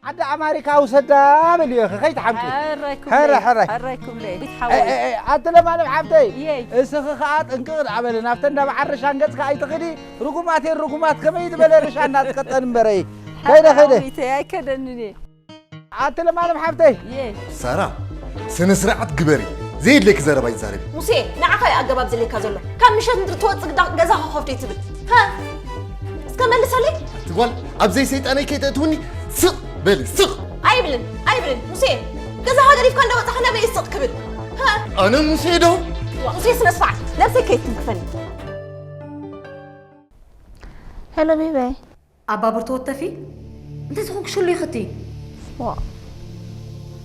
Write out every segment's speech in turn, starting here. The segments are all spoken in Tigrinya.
ዓዲ ኣማሪካ ውሰዳ በልዮ፣ ከይትሓምቂ። ሕራይ ክብለይ፣ ሕራይ፣ ሕራይ። ሕራይ ክብለይ። እ፣ እ፣ እ፣ ኣቲ ለማለም ሓብተይ፣ የይ። እስኺ ኸኣ ጥንቅቕ ደኣ በሊ፣ ናብተን እንዳ በዓል ርሻን ገጽካ ኣይትኽዲ፣ ርጉማት እየን ርጉማት፣ ከመይ ዝበለ ርሻ እናትቀጠን እምበረይ። ከይደ፣ ከይደ። ሓወይተይ፣ ኣይከደንን እየ። ኣቲ ለማለም ሓብተይ። የይ። ሳራ፣ ስነ ስርዓት ግበሪ። ዘየድልየኪ ዘረባ ይዛረቢ። ሙሴ፣ ንዓኻ እዩ ኣገባብ ዘድልየካ ዘሎ። ካብ ምሸት ምድሪ ትወጽእ ግዳ ገዛኻ ከፍቶ ትብል። ሃ? እስከ መልሰለይ። ትጓል፣ ኣብ ዘይ ሰይጣነይ ከይተእትውኒ ስቕ በሊ፣ ስቕ። ኣይብልን፣ ኣይብልን። ሙሴ፣ ገዛኻ ገዲፍካ እንዳወጻኻ ናበይ ስቕ ክብል? ሃ? ኣነ ሙሴ ዶ? ሙሴ፣ ስነ ስርዓት። ነብሰይ ከይትንክፈኒ። ሄሎ ቤባይ። ኣባብር ተወተፊ? እንታይ ዝኾንክ ሽሉ ይኽቲ? ዋ።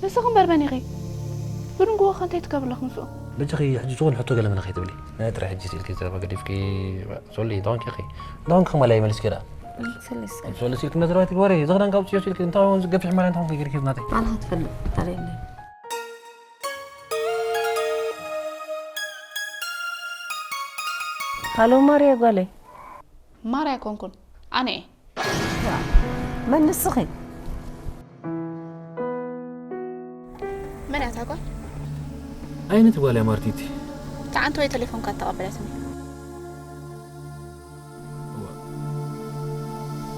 ንስኺ እምበር መን ኢኺ? ብድንግዎ ከ እንታይ ትገብሪ ኣለኺ ምስኡ? በጃኺ ሕጂ ዝኾነ ሕቶ ገለ መለ ከይትብሊ። ናይ ጥራይ ሕጂ ስኢልኪ ዘረባ ገዲፍኪ፣ ሶሊ፣ እንታይ ኾንኪ ኢኺ? እንታይ ኾንኪ ከማላይ መሊስኪ ደኣ? ሰሊስ። ሶሊ ስኢልኪ መዘረባ ትግበሪ፣ እዚ ክዳን ካብ ጽዮ ስኢልኪ፣ እንታይ ኾን ዝገፊሕ ማርያ እንታይ ኾንኪ ገይርኪ ናተይ? ባዕልኻ ትፈልጥ፣ ታዲያ የለን። ሃሎ ማርያ ጓለይ። ማርያ ኣይኮንኩን፣ ኣነ እየ። መን ንስኺ? መን እያ እታ ጓል? ኣይነት ጓል እያ ማርቲቲ? ትዓንተ ወይ ቴሌፎንካ ተቐበለትኒ። እዋ።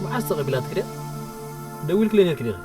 መዓስ ተቐቢላትኪ ድያ? ደዊልክለይ ነርኪ ዲኺ?